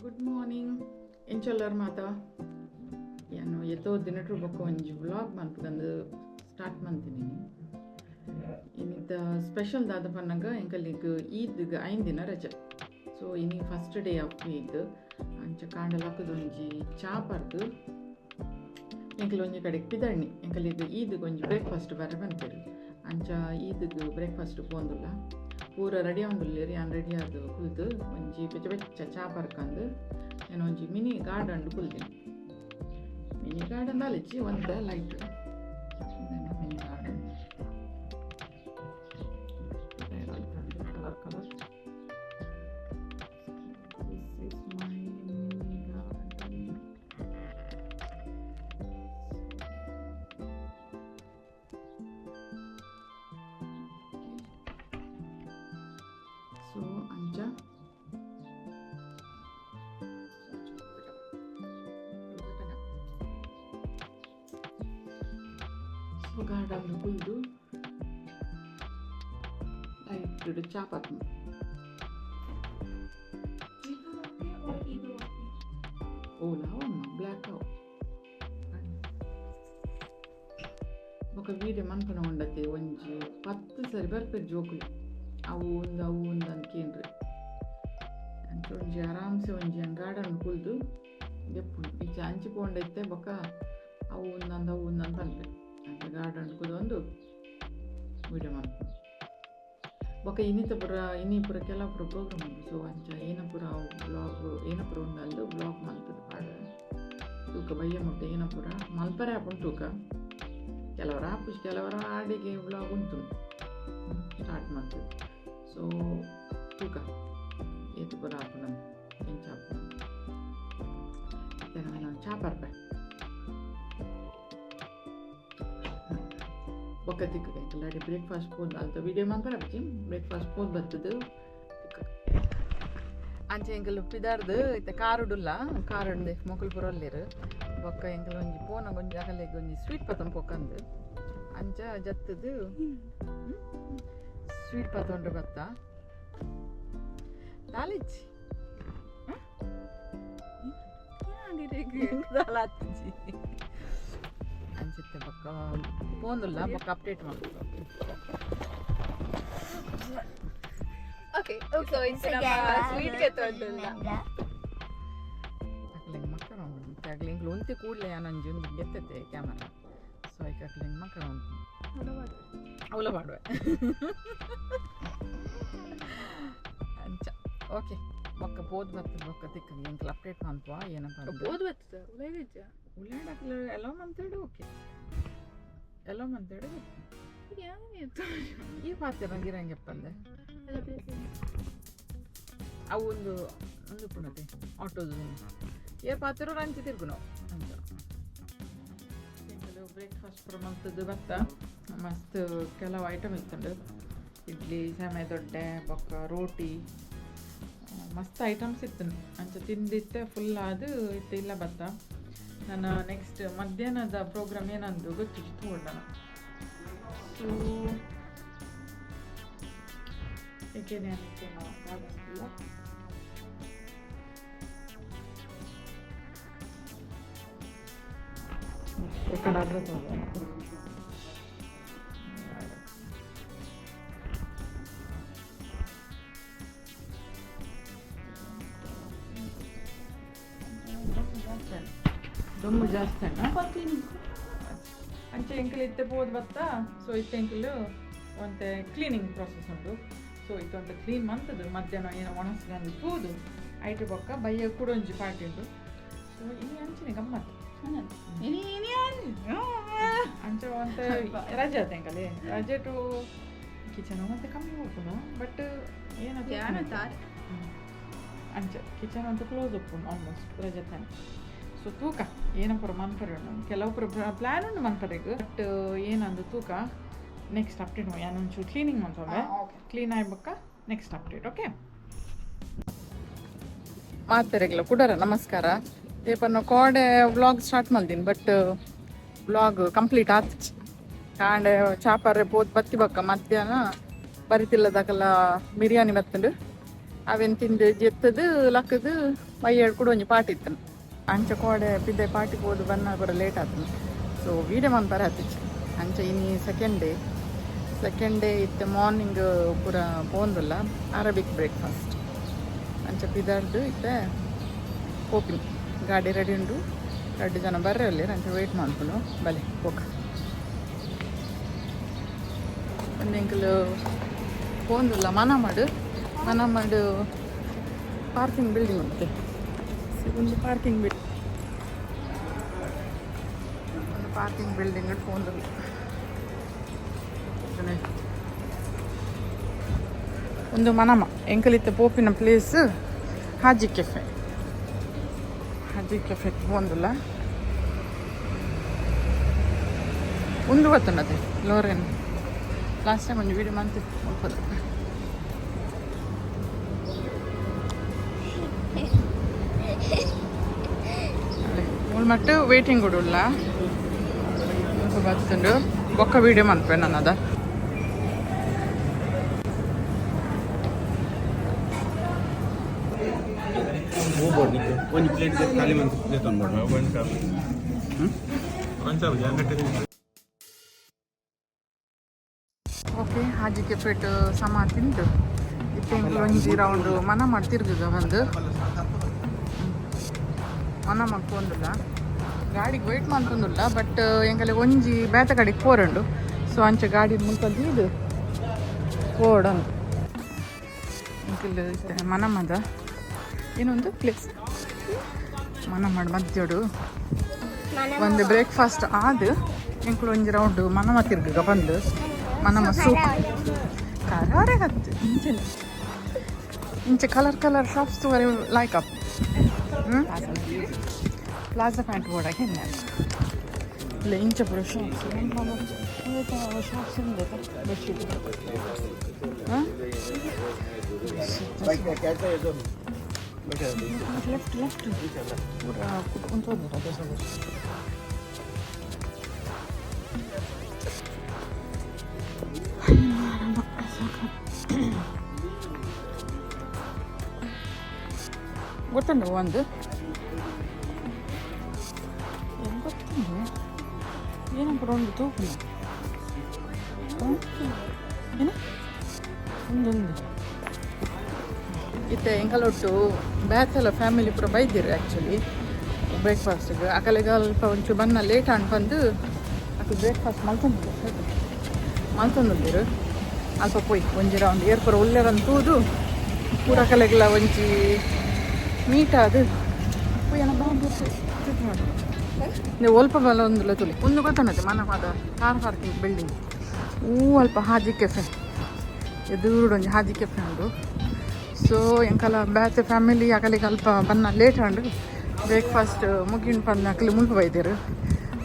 Good morning ಎಂಚೊಲ್ಲರ್ ಮಾತ. ಯಾನು ಎತ್ತೋ ದಿನಟ್ರು ಬೊಕ್ಕ ಒಂಜಿ ವ್ಲಾಗ್ ಮನ್ಪುಗಂದು ಸ್ಟಾರ್ಟ್ ಮಂತಿನಿ. ಇನ್ನಿತ ಸ್ಪೆಷಲ್ ದಾದ ಪನ್ನಗ ಎಂಕಲಿಗ್ ಈದ್ಗ್ 5 ದಿನ ರಜೆ. ಸೊ ಇನಿ ಫಸ್ಟ್ ಡೇ ಆಫ್ ಈದ್. ಅಂಚ ಕಾಂಡ ಲಕ್ಕದೊಂಜಿ ಚಾ ಪರ್ದು ಎಂಕಲ್ ಒಂಜಿ ಕಡೆಗೆ ಪಿದಣ್ಣಿ. ಎಂಕಲಿಗ್ ಈದ್ಗ್ ಒಂಜಿ ಬ್ರೇಕ್ಫಾಸ್ಟ್ ಬರ ಪನ್ಪೆರ್. ಅಂಚ ಈದ್ಗ್ ಬ್ರೇಕ್ಫಾಸ್ಟ್ ಪೋಂದುಲ್ಲ, ಪೂರ ರೆಡಿ ಆವೊಂದುಲ್ಲೆರ್. ಯಾನ್ ರೆಡಿ ಆದ್ ಕುಲ್ದು ಒಂಜಿ ಬೆಚ್ಚ ಬೆಚ್ಚ ಚಾ ಪರ್ಕಂದು ಯಾನ್ ಒಂಜಿ ಮಿನಿ ಗಾರ್ಡನ್ ಕುಲ್ದಿನಿ. ಮಿನಿ ಗಾರ್ಡನ್ ದಾಲಿಚ್ಚಿ ಒಂತೆ light mini garden colour colour. This is my mini garden. So ಅಂಚ ಸೊ ಗಾರ್ಡನ್ ಕುಲ್ದು ಲೈಟ್ ಚಾ ಪರ್ಪುನು. ಓಲಾವಮ್ಮ ಬ್ಲ್ಯಾಕ್ ಅವು. ಬೊಕ ವೀಡಿಯೋ ಮನ್ಪುನ ಉಂಡತೆ ಒಂಜಿ 10 ಸರಿ ಬರ್ಪೆರ್ ಜೋಕುಲು. ಅವು ಒಂದು ಅವು ಒಂದು ಅಂದ್ ಕೇಂಡ್ರಿ. ಅಂಚ ಒಂಜಿ ಆರಾಮ್ಸೆ ಒಂಜಿ ಗಾರ್ಡನ್ ಕುಲ್ದು ದೆಪ್ಪುನು. ಇಜ್ಜ ಅಂಚಿ ಪೋಂಡೈತೆ ಬೊಕ ಅವು ಒಂದಂದು ಅವು ಒಂದಂದು ಪನ್ಪೆರ್. ಅಂಚ ಗಾರ್ಡನ್ ಕುದೊಂದು ವೀಡಿಯೋ ಮನ್ಪುನು. ಬೊಕ ಇನ್ನಿತ ಪೂರ ಇನಿ ಪೂರ ಕೆಲವು ಪೂರ ಪ್ರೋಗ್ರಾಮ್ ಉಂಡು. ಸೊ ಅಂಚ ಏನ ಪೂರ ಬ್ಲಾಗ್ ಏನ ಪೂರ ಉಂಡಲ್ದು ಬ್ಲಾಗ್ ಮಲ್ತದ ಪಾಡ ತೂಕ ಬಯ್ಯ ಮುಟ್ಟ ಏನ ಪೂರ ಮಲ್ಪರೆ ಆಪುಂಡು ತೂಕ. ಕೆಲವರ ಆಪುಜಿ, ಕೆಲವರ ಆಡಿಗೆ ಬ್ಲಾಗ್ ಉಂಟು ಸ್ಟಾರ್ಟ್ ಮಲ್ತದೆ. ಸೊ ತೂಕ ಏತು ಪೂರ ಆಪುಂಡು ಎಂಚ ಆಪುಂಡು. ನಾನು ಚಾ ಪರ್ಪೆ ಬೊಕ್ಕ ತಿಕ್ಕ ಎಂಕಲಾಡಿ ಬ್ರೇಕ್ಫಾಸ್ಟ್ ಪೋದು ಅಲ್ತ ವೀಡಿಯೋ ಮನ್ಪರೆ ಆಪುಜಿ. ಬ್ರೇಕ್ಫಾಸ್ಟ್ ಪೋದು ಬತ್ತದು ಅಂಚೆ ಎಂಕಲ್ ಪಿದಾರ್ದು ಇತ್ತೆ ಕಾರುಡುಲ್ಲ ಕಾರುಂಡೆ ಮೊಕುಲು ಪೂರ ಉಲ್ಲೆರ್. ಬೊಕ್ಕ ಎಂಕಲ್ ಒಂಜಿ ಪೋನ ಒಂಜಿ ಅಕಲೆಗ್ ಒಂಜಿ ಸ್ವೀಟ್ ಪತೊಂದು ಪೊಕ್ಕಂದು ಅಂಚ ಜತ್ತದು ಸ್ವೀಟ್ ಪತೊಂಡ್ರೆ ಬತ್ತ ದಾಲಿಚ್ಚಿ ದಾಲಾತಿಜಿ ಅಂಚಿತ್ತೆ. ಬೊಕ್ಕ ಪೋಂದುಲ್ಲ, ಬೊಕ್ಕ ಅಪ್ಡೇಟ್ ಮಲ್ಪುವ. ಓಕೆ, ಸೊ ಇಂಚ ನಮ್ಮ ಸ್ವೀಟ್ ಗೆ ತೊಂದುಲ್ಲ. ಅಕ್ಲೆಗ್ ಮಕ್ಕಳ ಉಂಡು. ಅಕ್ಲೆ ಎಂಕ್ಲು ಒಂತೆ ಕೂಡಲೇ ಯಾನೊಂಜಿ ಒಂದು ಗೆತ್ತತೆ ಕ್ಯಾಮರಾ. ಸೊ ಐಕ್ ಅಕ್ಲೆಗ್ ಮಕ್ಕಳ ಉಂಟು ಅವಲ ಮಾಡುವೆ ಅಂಚ. ಓಕೆ, ಬೊಕ್ಕ ಪೋದು ಬರ್ತದೆ. ಬೊಕ್ಕ ತಿಕ್ಕದು ಎಂಕಲ್ ಅಪ್ಡೇಟ್ ಮನ್ಪುವ ಏನಪ್ಪ. ಪೋದು ಬರ್ತದೆ ಉಲೈದಿಜ್ಜ. ಉಳ್ಳಾಡಕ್ಲ ಎಲ್ಲೋ ಮಂತೇಡು. ಓಕೆ, ಎಲ್ಲೋ ಮಂತೇಡು. ಈ ಪಾತ್ರ ಗಿರಂಗೆಪ್ಪಂದೆ ಅವು ಒಂದು ಒಂದು ಪುಣತೆ ಆಟೋದು ಏರ್ ಪಾತ್ರ ರಂಚಿ ತಿರ್ಗುನು ಅಂಚ. ಬ್ರೇಕ್ಫಾಸ್ಟ್ ಪೂರ ಮಲ್ತದ್ದು ಬತ್ತ ಮಸ್ತ್ ಕೆಲವು ಐಟಮ್ ಇತ್ತುಂಡು. ಇಡ್ಲಿ, ಸಮಯ ದೊಡ್ಡೆ, ಬೊಕ್ಕ ರೋಟಿ, ಮಸ್ತ್ ಐಟಮ್ಸ್ ಇತ್ತು. ಅಂಚ ತಿಂದಿತ್ತೆ ಫುಲ್ ಆದು ಇತ್ತೆ ಇಲ್ಲ ಬತ್ತ. ನನ್ನ ನೆಕ್ಸ್ಟ್ ಮಧ್ಯಾಹ್ನದ ಪ್ರೋಗ್ರಾಮ್ ಏನಂದು ಗೊತ್ತಿತ್ತು ತೂಂಡ. ಸೊ ಏಕೆ ಗಾರ್ಡನ್ ಎಕ್ಕಡ ದೊಮ್ಮು ಜಾಸ್ತಿ ಅಣ್ಣ. ಅಂಚೆ ಎಂಕಲ್ ಇತ್ತೆ ಪೋದು ಬತ್ತ. ಸೊ ಇತ್ತೆ ಎಂಕಲ್ ಒಂತೆ ಕ್ಲೀನಿಂಗ್ ಪ್ರಾಸೆಸ್ ಉಂಟು. ಸೊ ಇತ್ತೆ ಒಂತೆ ಕ್ಲೀನ್ ಮಂತದು ಮಧ್ಯಾಹ್ನ ಏನೋ ಒಣಸ್ಗಂದು ತೂದು ಐಟ್ ಬೊಕ್ಕ ಬಯ್ಯ ಕೂಡ ಒಂಜಿ ಪಾರ್ಟಿ ಉಂಟು. ಸೊ ಇನಿ ಅಂಚಿನ ಗಮ್ಮತ್ತು. ಅಂಚ ಒಂತೆ ರಜೆ ಆತ ಎಂಕಲೆ. ರಜೆ ಟು ಕಿಚನ್ ಮತ್ತೆ ಕಮ್ಮಿ ಹೋಗ್ಬೋದು. ಬಟ್ ಏನದು ಅಂಚ ಕಿಚನ್ ಅಂತ ಕ್ಲೋಸ್ ಉಪ್ಪುಂಡು ಆಲ್ಮೋಸ್ಟ್ ರಜೆ ತಾನೆ. ಸೊ ತೂಕ ಏನಪುರ ಮನ್ಪರೆ ಉಂಡು. ಕೆಲವು ಪ್ಲಾನ್ ಉಂಡು ಮನ್ಪರೆಗ್, ಬಟ್ ಏನಂದು ತೂಕ. ನೆಕ್ಸ್ಟ್ ಅಪ್ಡೇಟ್ ಯಾನ್ ಒಂಚೂರು ಕ್ಲೀನಿಂಗ್ ಮನ್ಪವೆ. ಕ್ಲೀನ್ ಆಯ್ ಬೊಕ್ಕ ನೆಕ್ಸ್ಟ್ ಅಪ್ಡೇಟ್. ಓಕೆ, ಮಾತೆರೆಗ್ಲ ಕುಡರ ನಮಸ್ಕಾರ. ಪೇಪರ್ನ ಕೋಡೆ ವ್ಲಾಗ್ ಸ್ಟಾರ್ಟ್ ಮಲ್ದಿನಿ, ಬಟ್ ವ್ಲಾಗ್ ಕಂಪ್ಲೀಟ್ ಆತಿಜಿ. ಕಾಂಡೆ ಚಾಪರೆ ಪೋತ್ ಬತ್ತಿ ಬೊಕ್ಕ ಮಧ್ಯಾಹ್ನ ಬರಿತಿಲ್ಲದಕಲ್ಲ ಬಿರಿಯಾನಿ ಬತ್ತುಂಡು. ಅವೆನ್ ತಿಂದು ಜೆತ್ತದು ಲಕ್ಕದು ಬಯ್ಯಡ್ ಕೂಡ ಒಂಜಿ ಪಾಟಿ ಇತ್ತನು. ಅಂಚ ಕೋಡೆ ಪಿದೆ ಪಾಟಿ ಪೋದು ಬನ್ನ ಪೂರ ಲೇಟ್ ಆತನು. ಸೊ ವೀಡಿಯೋ ಮನ್ಪರ ಆತಿಚ್ಚಿ. ಅಂಚ ಇನಿ ಸೆಕೆಂಡ್ ಡೇ. ಸೆಕೆಂಡ್ ಡೇ ಇತ್ತೆ ಮಾರ್ನಿಂಗ್ ಪೂರ ಪೋಂದುಲ್ಲ ಅರಬಿಕ್ ಬ್ರೇಕ್ಫಾಸ್ಟ್. ಅಂಚ ಪಿದಾರ್ದು ಇತ್ತೆ ಪೋಪಿನಿ. ಗಾಡಿ ರೆಡಿ ಉಂಡು, ರಡ್ಡು ಜನ ಬರ್ರೆ ಉಲ್ಲೆರ್, ಅಂಚ ವೇಟ್ ಮನ್ಪುನು. ಬಲೆ ಪೋಕ. ಒಂದು ಎಂಕುಲು ಪೋಂದುಲ್ಲ ಮನಮಾಡು. ಮನಮಾಡು ಪಾರ್ಕಿಂಗ್ ಬಿಲ್ಡಿಂಗ್ ಉಂಟು. ಒಂದು ಪಾರ್ಕಿಂಗ್ ಬಿಲ್ಡಿಂಗ್, ಒಂದು ಪಾರ್ಕಿಂಗ್ ಬಿಲ್ಡಿಂಗ್ ಪೋಂದುಲ್ಲ. ಒಂದು ಮನಮ ಎಂಕಲಿತ್ತ ಪೋಪಿನ place Haji cafe. Haji cafe ಪೋಂದುಲ್ಲ. ಒಂದು ಗೊತ್ತುಂಡತೆ ಲೋರೆನ್. ಲಾಸ್ಟ್ ಟೈಮ್ ಒಂದು ವೀಡಿಯೋ ಮಂತ್ ಮುಲ್ಪದ. ಮೂಲು ಮಟ್ಟು ವೇಟಿಂಗ್ ಉಲ್ಲ. ಮುಲ್ಪ ಬತ್ತುಂಡು. ಬೊಕ್ಕ ವೀಡಿಯೋ ಮನ್ಪೆ ನನ್ನದ. ಒಂಜಿ ಪ್ಲೇಟ್ ಖಾಲಿ ಮಂತ್ ಪ್ಲೇಟ್. ಓಕೆ, ಹಾಜಿ ಕೆಫೆಟ್ ಸಮ ತಿಂದು ಇತ್ತೆ ಎಂಕುಲು ಒಂಜಿ ರೌಂಡ್ ಮನ ಮಾಡಿ ತಿರ್ಗುಗ ಬಂದು ಮನ ಮಾಡ್ಕೊಂದುಲ್ಲ. ಗಾಡಿಗೆ ವೇಟ್ ಮಾಡ್ಕೊಂದುಲ್ಲ, ಬಟ್ ಎಂಕಲೆ ಒಂಜಿ ಬೇತೆ ಕಡೆಗೆ ಪೋರುಂಡು. ಸೊ ಅಂಚ ಗಾಡಿ ಮುಲ್ಪ ದೀದು ಪೋಡಂದು. ಎಂಕುಲು ಇತ್ತೆ ಮನಮದ ಏನೊಂದು ಪ್ಲೇಸ್ ಮನ ಮಾಡಿ ಮಧ್ಯೋಡು ಒಂದು ಬ್ರೇಕ್ಫಾಸ್ಟ್ ಆದ್ ಎಂಕುಲು ಒಂಜಿ ರೌಂಡ್ ಮನಮ ತಿರ್ಗುಗ ಬಂದು. ಮನಮ ಸೂಕ್ ಕರಾರೆ ಹತ್ತು ಇಂಚನೆ ಇಂಚೆ ಕಲರ್ ಕಲರ್ ಶಾಪ್ಸ್ ತೂವರೆ ಲೈಕ್ ಅಪ್ ಪ್ಲಾಜಾ ಪ್ಯಾಂಟ್ ಬೋಡಾಗೆ ಇಲ್ಲ. ಇಂಚ ಪೂರ ಶಾಪ್ಸ್, ಶಾಪ್ಸ್ ಉಂಡು. ಬೆಡ್ಶೀಟ್ ಹಾಂ. ಲೆಫ್ಟ್ ಲೆಫ್ಟ್ ಪೂರ ಉಂಟು. ಗೊತ್ತುಂಡು ಒಂದು ಏನು ಗೊತ್ತುಂಡು ಏನಪ್ಪ ಒಂದು ತೂಪುನ ಏನು ಒಂದೊಂದು. ಇತ್ತೆ ಎಂಕಲೊಟ್ಟು ಬೇತೆಲ್ಲ ಫ್ಯಾಮಿಲಿ ಪೂರ ಬೈದಿರು ಆ್ಯಕ್ಚುಲಿ ಬ್ರೇಕ್ಫಾಸ್ಟಿಗೆ. ಅಕಲೆಗ್ ಅಲ್ಪ ಒಂಚೂರು ಬನ್ನ ಲೇಟ್ ಆಂಡ್ ಬಂದು ಅಕಲ್ ಬ್ರೇಕ್ಫಾಸ್ಟ್ ಮಲ್ತೊಂದು ಮಲ್ತೊಂದುಲ್ಲೆರ್. ಅಲ್ಪ ಪೋಯ್ ಒಂಜಿ ರೌಂಡ್ ಏರ್ ಪೂರ ಉಲ್ಲೆರನ್ ತೂದು ಪೂರ ಅಕಲೆಗ್ಲ ಒಂಜಿ ಮೀಟ್ ಆದ್ ಪೋಯ್ ಅನ ಬಾಂಬ್ ನೀವು ಒಲ್ಪ ಬಲ ಒಂದುಲ ತುಲಿ. ಒಂದು ಗೊತ್ತುಂಡತೆ ಮನಮಾದ ಕಾರ್ ಪಾರ್ಕಿಂಗ್ ಬಿಲ್ಡಿಂಗ್. ಊ ಅಲ್ಪ ಹಾಜಿ ಕೆಫೆ ಎದುರುಡು ಒಂಜಿ ಹಾಜಿ ಕೆಫೆ ಉಂಡು. ಸೊ ಎಂಕಲ ಬೇತೆ ಫ್ಯಾಮಿಲಿ ಅಕಲಿಗೆ ಅಲ್ಪ ಬನ್ನ ಲೇಟ್ ಆಂಡ್. ಬ್ರೇಕ್ಫಾಸ್ಟ್ ಮುಗಿಂಡ್ ಪಂದ್ ಅಕಲಿ ಮುಲ್ಪ ಬೈದೆರ್.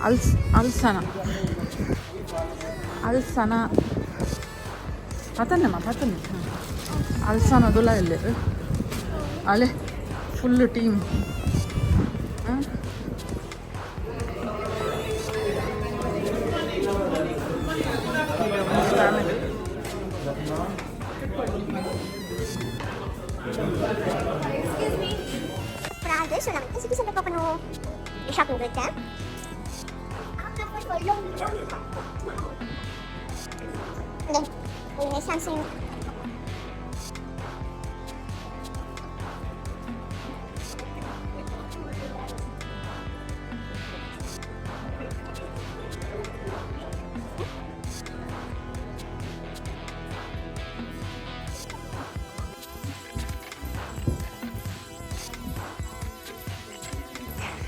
ಅಲ್ಸ್ ಅಲ್ಸನ ಅಲ್ಸನ ಪತನೆಮ್ಮ ಪತನೆ ಅಲ್ಸನ ದುಲ ಇಲ್ಲೆರ್. ಅಲೆ full team. Family. Prada, solamente sige sa nagpapano shopping break ka? 네, 오늘 Samsung.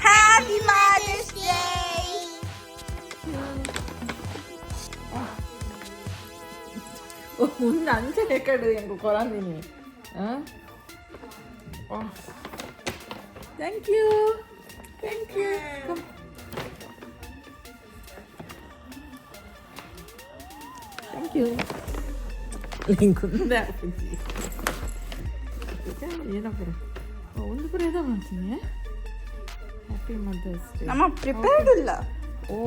Happy Mother's Day! ಒಂದು ಅಂಚನೆ ಕಡೆ ಎಂಕು ಕೊರಂದಿನಿ. Thank you, thank you, thank you. ಏನಪ್ಪ ಒಂದು ಪುರ ಎದ ಮಾಡ್ತೀನಿ. Happy mother's day. ನಮ್ಮ ಪ್ರಿಪೇರ್ಡ್ ಇಲ್ಲ. ಓ.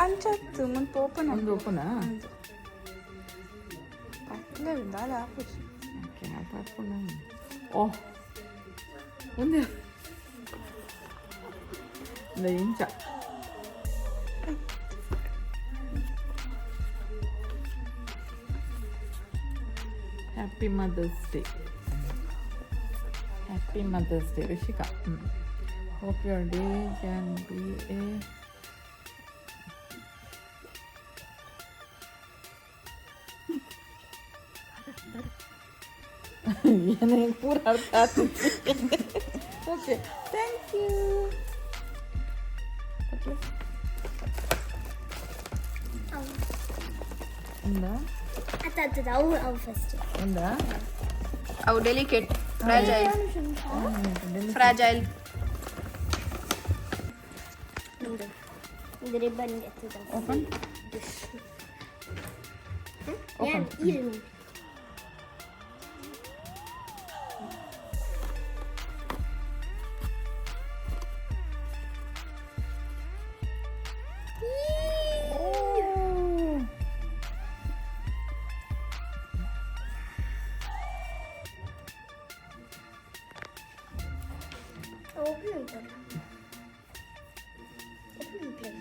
ಅಂಚತ್ತು ಮುಲ್ಪ ಓಪನ್. ಒಂದು ಓಪನಾ? ಪಟ್ಲೆ ದಾಲ ಆಪುಜಿ. ಪಾಪುನ ಓ ಒಂದೇ ಇಂಚ Happy Mother's Day. Happy Mother's Day, Rishika. Hope your day can be a ಪೂರ ಅರ್ಥ ಆಗ್ತಿತ್ತು. Okay, thank you. ఉందా? ಅತ್ತ ಅವು ಅವು ಫಸ್ಟ್. ఉందా? ಅವು ಡೆಲಿಕೇಟ್, ಫ್ರಾಜೈಲ್ ಫ್ರಾಜೈಲ್. ಇದು ರಿಬ್ಬನ್ ಎತ್ತದ. ಓಪನ್. Open. ಇರು. ಓಪನ್ ಉಂಟಲ್ಲ, ಓಪನ್ ಉಂಟಲ್ಲ.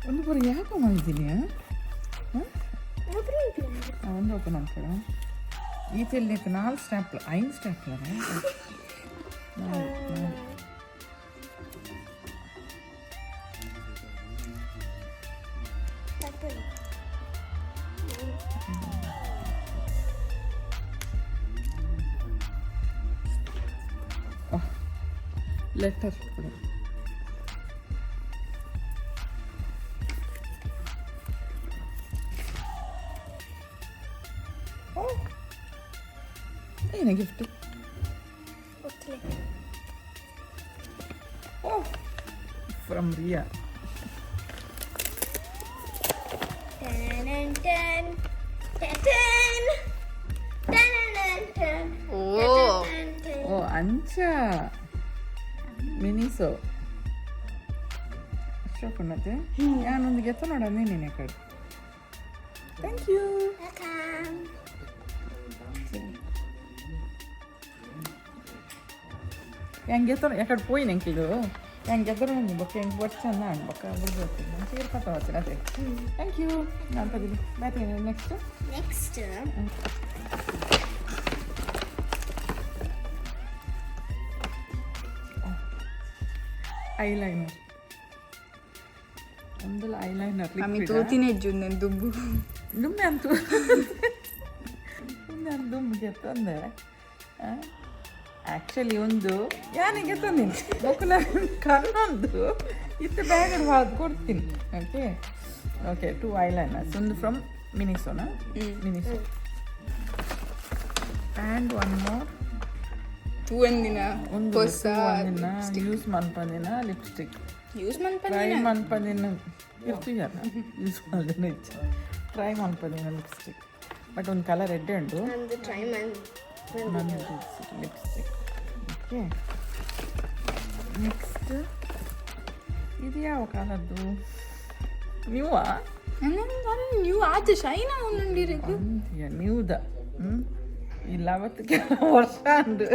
ಒಂದು ಪೂರ ಯಾಕೋ ಮಾಡಿದ್ದೀನಿ? ಓಪನ್ ಉಂಟಲ್ಲ. ಒಂದು ಓಪನ್ ಮಾಡ್ಕೊಡ. ಈ ಚೆಲ್ಲಿಕ್ಕೆ ನಾಲ್ಕು ಸ್ಟ್ಯಾಪ್ಲ, ಐದು ಸ್ಟ್ಯಾಪ್ಲ, ನಾಲ್ಕು ನಾಲ್ಕು. ಪರ್ಪಲ್. ಲೆಟರ್ ಕೂಡ. ಓ, ಏನ ಗಿಫ್ಟ್? ಗೊತ್ತಿಲ್ಲ. Oh, from Riya. Ten ten ten ten ten ten. Oh. Ten. Oh, ಅಂಚ ಮಿನಿಸೋ ಅಷ್ಟೊಂಡತೆ ಯಾನೊಂದು ಗೆತ್ತ ನೋಡ ನೀನೆ ಕಡೆ. Thank you. Welcome. ಹೆಂಗೆ ಗೆತ್ತ ಯಾಕಡೆ ಪೋಯಿನ ಎಂಕಿಲು ಹೆಂಗೆ ಗೆದ್ದರು ನಂಗೆ ಬೊಕ್ಕ ಹೆಂಗೆ ಬರ್ಚಂದ ಅಂಡ್ ಬೊಕ್ಕ ಬರ್ತೀನಿ ಚೀರ್ ಪತ್ತ ಬರ್ತೀನಿ. ಅದೇ, thank you. ನಾನು ಪದಿಲಿ ಬ್ಯಾತೆ. ನೆಕ್ಸ್ಟ್. ನೆಕ್ಸ್ಟ್ ಐಲೈನರ್ ಒಂದಲ್ಲ, ಐಲೈನರ್. ನಮಗೆ ತೂತಿನೇ ಇಜ್ಜು ದುಬ್ಬು. ದುಮ್ಮೆ ಅಂತು ನಾನು ದುಮ್ಮು ಗೆತ್ತಂದೆ. ಆ್ಯಕ್ಚುಲಿ ಒಂದು ಯಾನಿಗೆ ತಂದೀನಿ ಬೊಕ್ಕುಲ ಕನ್ನೊಂದು ಇತ್ತು ಬ್ಯಾಗ್ ಹಾಕಿ ಕೊಡ್ತೀನಿ. ಓಕೆ ಓಕೆ, ಟೂ ಐಲೈನರ್ಸ್, ಒಂದು ಫ್ರಮ್ ಮಿನಿಸೋನಾ, ಮಿನಿಸೋ ಆ್ಯಂಡ್ ಒನ್ ಮೋರ್. ತೂವಂದಿನ. ಒಂದು ಹೊಸ. ಯೂಸ್ ಮನ್ಪಂದಿನ ಲಿಪ್ಸ್ಟಿಕ್. ಯೂಸ್ ಟ್ರೈ ಮನ್ಪಂದಿನ. ಮನ್ಪಂದಿನ ಇರ್ತೀಯಲ್ಲ, ಯೂಸ್ ಮಾಡಿನ ಇಚ್ಛೆ. ಟ್ರೈ ಮನ್ಪಂದಿನ ಲಿಪ್ಸ್ಟಿಕ್, ಬಟ್ ಒಂದು ಕಲರ್ ಎಡ್ಡೆ ಉಂಟು. ನಂದು ಟ್ರೈ ನಂದು ಲಿಪ್ಸ್ಟಿಕ್. ಓಕೆ, ನೆಕ್ಸ್ಟ್ ಇದು ಯಾವ ಕಲರ್ದು? ನೀವಾ? ನೀವು ಆಚೆ ಶೈನ್ ಉಂಡಿರಿಗು. ನೀವುದ ಹ್ಞೂ ಇಲ್ಲ, ಅವತ್ತು ಕೆಲವು ವರ್ಷ ಉಂಟು.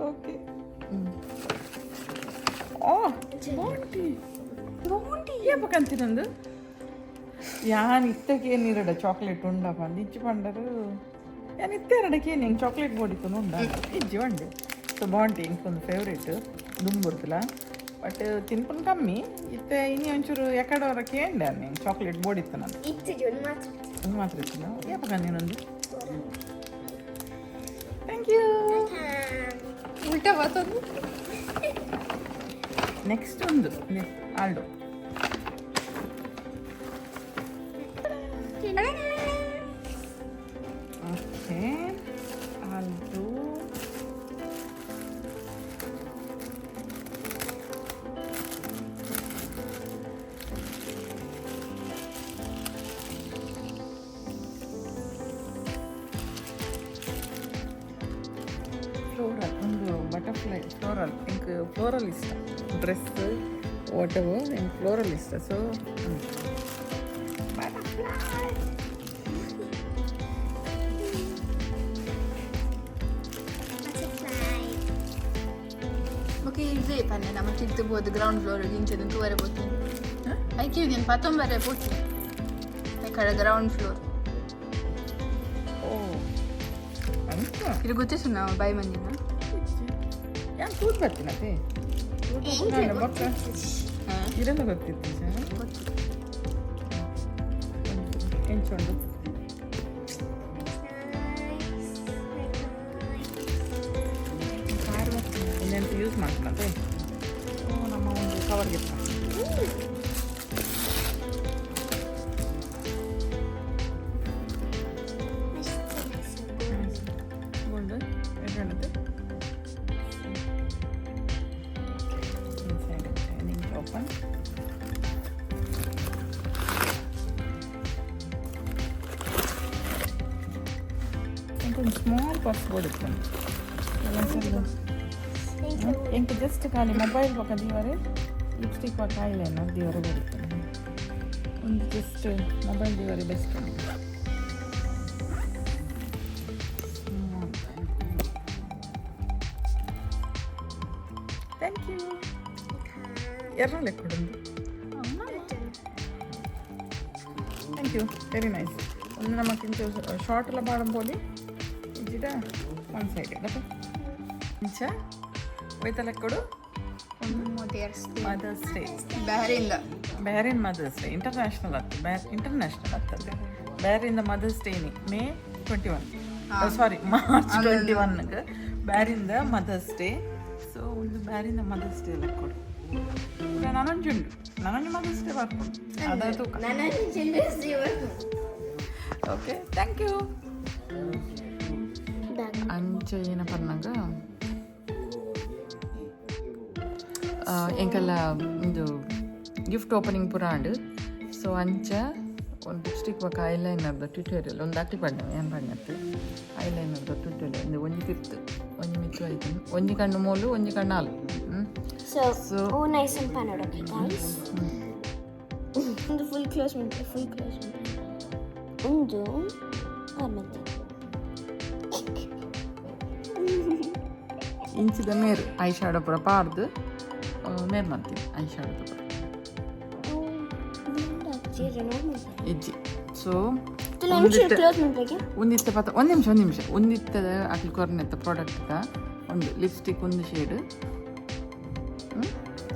ಓಕೆ. ಓ, ಬಾಂಟಿ ಬಾಂಟಿ ಏಪಕಂತಿನಂದು ಯಾನ್ ಇತ್ತಕ್ಕೆ ಏನಿರಡ ಚಾಕ್ಲೇಟ್ ಉಂಡಪ್ಪ ಅಂದ್ ಇಜ್ಜಿ ಪಂಡರು. ಯಾನ್ ಇತ್ತೆ ಎರಡಕ್ಕೆ ಏನು ಹೆಂಗೆ ಚಾಕ್ಲೇಟ್ ಬೋಡಿತ್ತು ಉಂಡ ಇಜ್ಜಿ ಬಂಡೆ. ಸೊ ಬಾಂಟಿ ಇಂಕೊಂದು ಫೇವ್ರೇಟ್ ದುಂಬುರ್ತಲ, ಬಟ್ ತಿನ್ಪುನ್ ಕಮ್ಮಿ ಇತ್ತೆ. ಇನಿ ಒಂಚೂರು ಎಕಡವರ ಕೇಂಡೆ ಹೆಂಗೆ ಚಾಕ್ಲೇಟ್ ಬೋಡಿತ್ತು ನಾನು. ಇತ್ತು ಜೋನ್ ಮಾತ್ರ. ಒಂದು ಮಾತ್ರ ಇತ್ತಿಲ್ಲ. ಏಪಕ ನೀನೊಂದು thank you. ಉಲ್ಟಾ ಬರ್ತದೆ. ನೆಕ್ಸ್ಟ್ ಒಂದು Aldo. Okay, Aldo. Butterfly floral ಎಂಕ್ ಫ್ಲೋರಲ್ ಇಷ್ಟ. ಡ್ರೆಸ್ what ever ಎಂಕ್ ಫ್ಲೋರಲ್ ಇಷ್ಟ. ಸೊ ಬಟರ್ಫ್ಲೈ. ಬಟರ್ಫ್ಲೈ. ಓಕೆ, ಇದೇ ಪನ್ನೆ ನಮ್ಮ ತಿರ್ತು ಬೋದು ಗ್ರೌಂಡ್ ಫ್ಲೋರ್ ಇಂಚದ ತೂವರೆ ಪೋತಿ. ಐಕೆ ಇದೀನಿ ಪತ್ತೊಂಬರೆ ಪೋತಿ ಕಡೆ ಗ್ರೌಂಡ್ ಫ್ಲೋರ್. ಓ, ಅಂಚ. ಇದು ಗೊತ್ತಿಸು ನಾವು ಬೈ ಮಂದಿನ. ಯಾನ್ ತೂತ್ ಬರ್ತೀನತ್ತೆ ಬೊಕ್ಕ. ಇರೆಲ್ಲ ಗೊತ್ತಿತ್ತು ಸರ್. ಗೊತ್ತು. ಎಂಚ ಉಂಡು? ನೈಸ್. ಕಾರ್ ಬರ್ತೀನಿ. ಒಂದೆಂತ ಯೂಸ್ ಮಾಡ್ಕೊಳತ್ತೆ. ಸೊ ನಮ್ಮ ಒಂದು ಕವರ್ ಗಿಫ್ಟ್. ಗೋಲ್ಡ್ ಎಡ್ಡಂಡತೆ. Inside ನಿಂಚ ಓಪನ್. ಒಂದು ಸ್ಮಾಲ್ ಪರ್ಸ್ ಬೋರ್ಡ್ ಇತ್ತು. ಎಂಕ್ ಜಸ್ಟ್ ಖಾಲಿ ಮೊಬೈಲ್ ಬೊಕ ದೀವರೆ, ಲಿಪ್ಸ್ಟಿಕ್ ಬೊಕ ಐಲೈನರ್ ದೀವರೆ ಬರುತ್ತೆ. ಒಂದು ಜಸ್ಟ್ ಮೊಬೈಲ್ ದೀವರೆ best. Small. Thank you. ಎರ್ರ ಲೆಕ್ಕೊಡುಂದು. Thank you, very nice. ಒಂದು ನಮಕ್ಕಿಂತ ಶಾರ್ಟ್ ಎಲ್ಲ ಪಾಡಂಬೋಲಿ ಇಜ್ಜಿಡ ಒನ್ ಸೈಡ್ ಗೊತ್ತಾ. ಇಂಚ ಒಯ್ತ ಲೆಕ್ಕೊಡು. Mother's. Mother's day. ಬ್ಯಾರಿಂದ. Bahrain mother's day international ಆಗ್ತದೆ. ಬ್ಯಾರ್ ಇಂಟರ್ನ್ಯಾಷನಲ್ ಆಗ್ತದೆ. ಬ್ಯಾರಿಂದ ಮದರ್ಸ್ ಡೇನಿ ಮೇ 21, ಸಾರಿ, ಮಾರ್ಚ್ 21ಗೆ ಬ್ಯಾರಿಂದ ಮದರ್ಸ್ ಡೇ. ಸೊ ಒಂದು ಬ್ಯಾರಿಂದ ಮದರ್ಸ್ ಡೇ ಲೆಕ್ಕೊಡು. ನನೊಂಜಿ ಉಂಡು, ನನೊಂಜಿ ಮದರ್ಸ್ ಡೇ ಬರ್ಪುಂಡು ಅದ ತೂಕ. Children's day. Okay, thank you. ಅಂಚ ಏನಪ್ಪ ಪನ್ನಾಗ ಎಂಕಲ್ಲ ಇಂದು ಗಿಫ್ಟ್ ಓಪನಿಂಗ್ ಪೂರ ಆಂಡ್. ಸೊ ಅಂಚ ಒಂದು ಲಿಪ್ಸ್ಟಿಕ್ ಬೊಕ ಐಲೈನರ್ದ ಟ್ಯೂಟೋರಿಯಲ್ ಒಂದು ಅಕ್ಲಿ ಪಡ್ನೆ ಏನು ಪಣ್ಣತ್ತು. ಐಲೈನರ್ದ ಟ್ಯೂಟೋರಿಯಲ್ ಒಂದು ಒಂಜಿ ತಿರ್ತು ಒಂಜಿ ಮಿತ್ತು ಆಯ್ತು, ಒಂಜಿ ಕಣ್ಣು ಮೋಲು, ಒಂಜಿ ಕಣ್ಣು ಆಲು. So, So- oh, nice and pan, okay, guys. ಒಂದು ಫುಲ್ ಕ್ಲೋಸ್ ಮಾಡ್ತೆ, ಫುಲ್ ಕ್ಲೋಸ್ ಮಾಡ್ತೆ. ಒಂದು ಆರ್ಮಂತೆ. ಇಂಚಿದ ಮೇರ್ I shadow ಪೂರ ಪಾಡ್ದು ಮೇರ್ ಮಾಡ್ತೀನಿ I shadow ಪೂರ. ಇಜ್ಜಿ. ಸೊ ಕ್ಲೋಸ್ ಮಾಡ್ಬೇಕು. ಒಂದಿತ್ತ ಪತ್ತ, ಒಂದು ನಿಮಿಷ, ಒಂದು ನಿಮಿಷ. ಒಂದಿತ್ತ ಅಕ್ಲು ಕೊರ್ನೆತ್ತ ಪ್ರಾಡಕ್ಟ್ ಒಂದು ಲಿಪ್ಸ್ಟಿಕ್ ಒಂದು ಶೇಡ್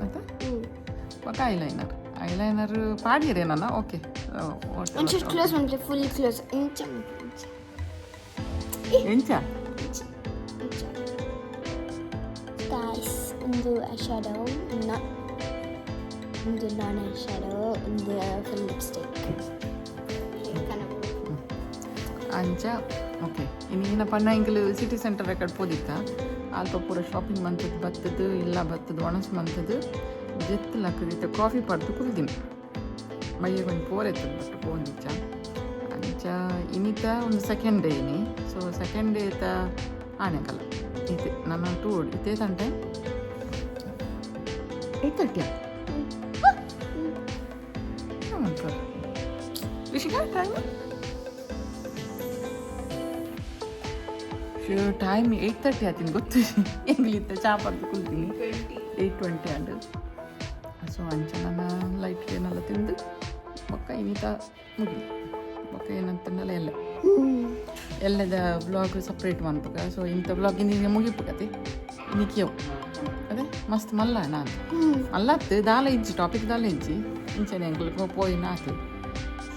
ಆಯ್ತಾ? ಬೊಕ ಐಲೈನರ್. ಐಲೈನರ್ ಪಾಡಿಯರೇನಲ್ಲ? ಓಕೆ. ಒಂಚೂರು ಕ್ಲೋಸ್ ಮಾಡ್ತೆ, ಫುಲ್ ಕ್ಲೋಸ್ ಇಂಚ ಇಂಚ. ಎಂಚ? ಇಂಚ. ಗೈಸ್, ಒಂದು I shadow, ಒಂದು ನಾನ್ I shadow, ಒಂದು ಫುಲ್ ಲಿಪ್ಸ್ಟಿಕ್. ಅಂಚ ಓಕೆ. ಇನ್ನು ಏನಪ್ಪ ಎಂಕಲ್ ಸಿಟಿ ಸೆಂಟರ್ ರೆಕಾರ್ಡ್ ಪೋದಿತ್ತ. ಅಲ್ಪ ಪೂರ ಶಾಪಿಂಗ್ ಮಂತದ್ದು ಬತ್ತದು ಇಲ್ಲ ಬತ್ತದು ಒಣಸ್ ಮಂತದ್ದು ಜೆತ್ತು ಲಕ್ಕದಿತ್ತ ಕಾಫಿ ಪಡ್ದು ಕುಲ್ದಿನಿ. ಮೈಯಗ್ ಒಂಜಿ ಪೋರ್ ಎತ್ತದ ಬಟ್ ಪೋಂದಿಚ್ಚ. ಅಂಚ ಇನ್ನಿತ ಒಂದು ಸೆಕೆಂಡ್ ಡೇ ಇನಿ. ಸೊ ಸೆಕೆಂಡ್ ಡೇ ತ ಆಣೆಕಲ್ಲ ಇತ್ತೆ ನನ್ನ ಟೂ ಇತ್ತೆ ತಂಟೆ 8:30. ಸರ್ ರಿಷಿಕಾ, ಟೈಮ್ ಟೈಮ್ 8:30 ಆತೀನಿ ಗೊತ್ತು. ಎಂಗ್ಲಿತ್ತ ಚಾ ಪರ್ದು ಕುಲ್ತೀನಿ. 8:20 and. So ಅಂಚ ನನ್ನ ಲೈಟ್ ಏನೆಲ್ಲ ತಿಂದು ಬೊಕ್ಕ ಇನ್ನಿತ ಮುಗಿಲಿ. ಬೊಕ್ಕ ಏನಂತಂದಲ್ಲ ಎಲ್ಲ ಎಲ್ಲದ ಬ್ಲಾಗ್ ಸಪ್ರೇಟ್ ಮನ್ಪುಗ. ಸೊ ಇಂಥ ಬ್ಲಾಗ್ ಇನ್ನೀಗ ಮುಗಿಪುಗತಿ ಇನಿಕಿಯವು ಅದೇ ಮಸ್ತ್ ಮಲ್ಲ ನಾನು ಅಲ್ಲತ್ತು ದಾಲ ಇಜ್ಜಿ, ಟಾಪಿಕ್ ದಾಲ ಇಜ್ಜಿ. ಇಂಚನೆ ಎಂಕ್ಲು ಪೋಯಿನ ಆತು.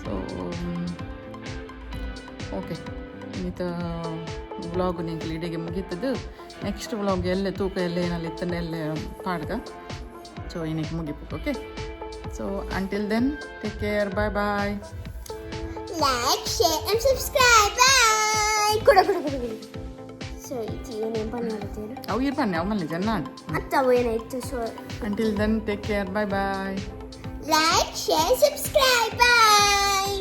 ಸೊ ಓಕೆ, ಇನ್ನಿತ ವ್ಲಾಗ್ ಎಂಕ್ಲು ಇಡೆಗೆ ಮುಗೀತದ್ದು. ನೆಕ್ಸ್ಟ್ ವ್ಲಾಗ್ ಎಲ್ಲೆ ತೂಕ ಎಲ್ಲೆ ಏನಲ್ಲಿ ಇತ್ತಂಡ ಎಲ್ಲೆ ಪಾಡ್ಗ. ಸೊ ಇನ್ನಿಗೆ ಮುಗಿಪು. Okay, so until then, take care, bye bye. Like, share and subscribe. Bye. ಕೊಡ ಕೊಡ ಕೊಡ ಕೊಡ. ಸೊ ಇದು ಏನೇನು ಪನ್ ಮಾಡುತ್ತೀರ? ಅವು ಇರ್ಬನ್ನಿ ಅವು ಮಲ್ಲಿ ಜನ. ಅತ್ತ ಅವು ಏನಾಯ್ತು so. Until then, take care, bye bye. Like, share, subscribe. Bye.